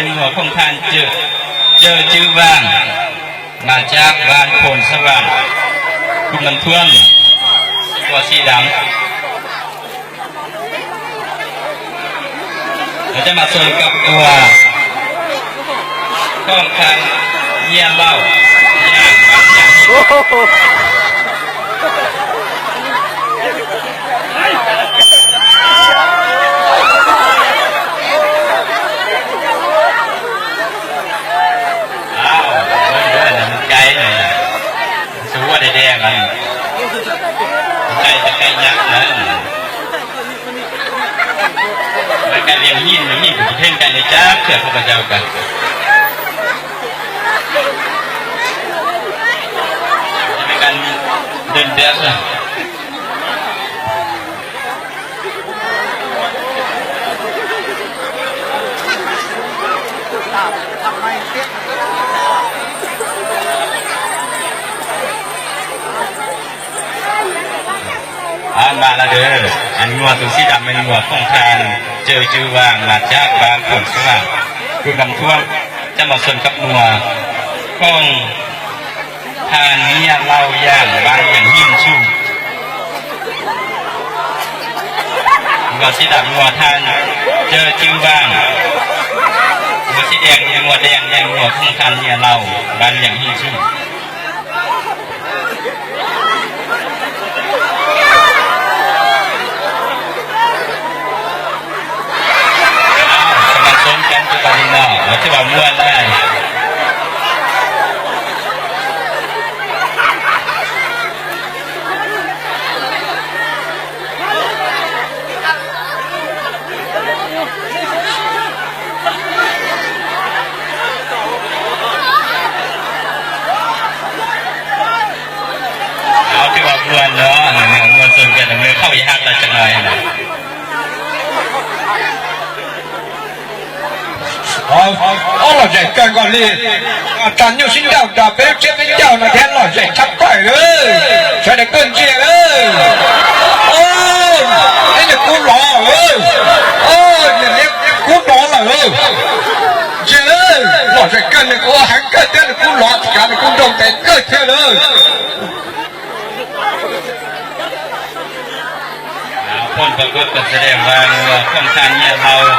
Ua phong than Chợ Chư Vàng, Mã Trác, Bản Phôn Sa Vàng, Cụm Nậm Thuông, tua si dam. Coj mas xua kab tua phong than Nyiaj Lauj, Yàng Văn Hiển. Cai, xu ua deg deg, cai cai nyab na. Cai liam nyij, nyij kuv tsis theej cai li cab thiab koj cau kawg. Đơn độc. Npaj na, muag tus sib dam, muag phong than Chợ Chư Vàng, Mã Trác, Bản Phôn Sa Vàng, Cụm Nậm Thuông, coj mas xua kab tua phong than Nyiaj Lauj, Yàng Văn Hiển Him Xu. Muag sib dam, muag than Chợ Chư Vàng, muag sib dees, muag dees, muag phong than Nyiaj Lauj, Văn Hiển Him Xu. Cov mas xoob cab tua li no, lawv thiaj muaj na. Thiaj muaj no, muaj xoob cab, nws khauj ib hab tau tseem no. Ob lom zem kawg nkaus li, tas nyuj sib ncauj nrog peb lub tsiab peb ncauj no thiab lom zem tshaj plaws lawm. Sawv daws kawg ntsia lawm. Ib niag kub lov lawm, niag kub lov lawm. Ntsia lawm, lom zem kawg, niag kub heev kawg thiab, niag kub lov tsis kav, niag kub nroo ntev kawg thiab lawm. Phong tha Nyiaj Lauj,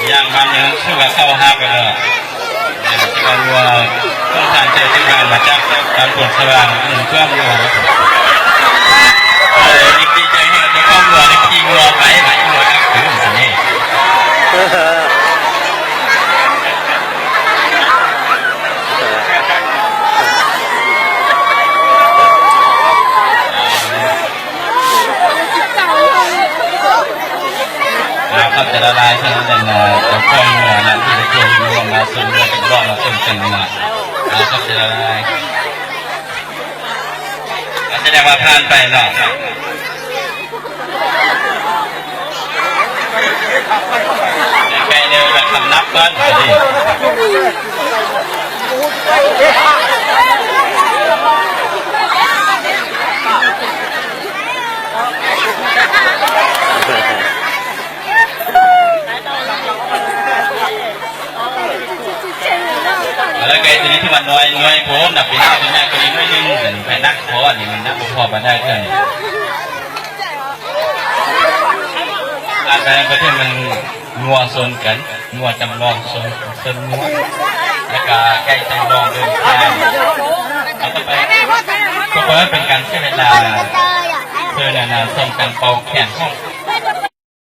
Yàng Văn Hiển Him Xu, khauj hab lawm. Phong tha Chợ Chư Vàng, Mã Trác, Bản Phôn Sa Vàng, Cụm Nậm Thuông. Li kis cov koj muag, li kis muag pais mas muag kab kwv ntxiv ne. Khom ca la lai, cov phooj ywg na, ib tug hlub mas xoo, ib tug loj mas xoo, tseem na. Khom ca la lai. Sawv daws mas phaj pais no. Cai no kham nab koj li. Lawv cai tus ni thiaj mas nua nua puav nram pem no tus nyaj koj li nua yeej ntawm nws phais nab qhov li nab qhov pas daj thiaj li. Ab, koj thiaj mas nua xoo kev, nua cam lo xoo, xoo nua, lawv cai cam lo ntawd. Koj pab pes kas xij li tas, xoo nas xoo kas pau khees hoob.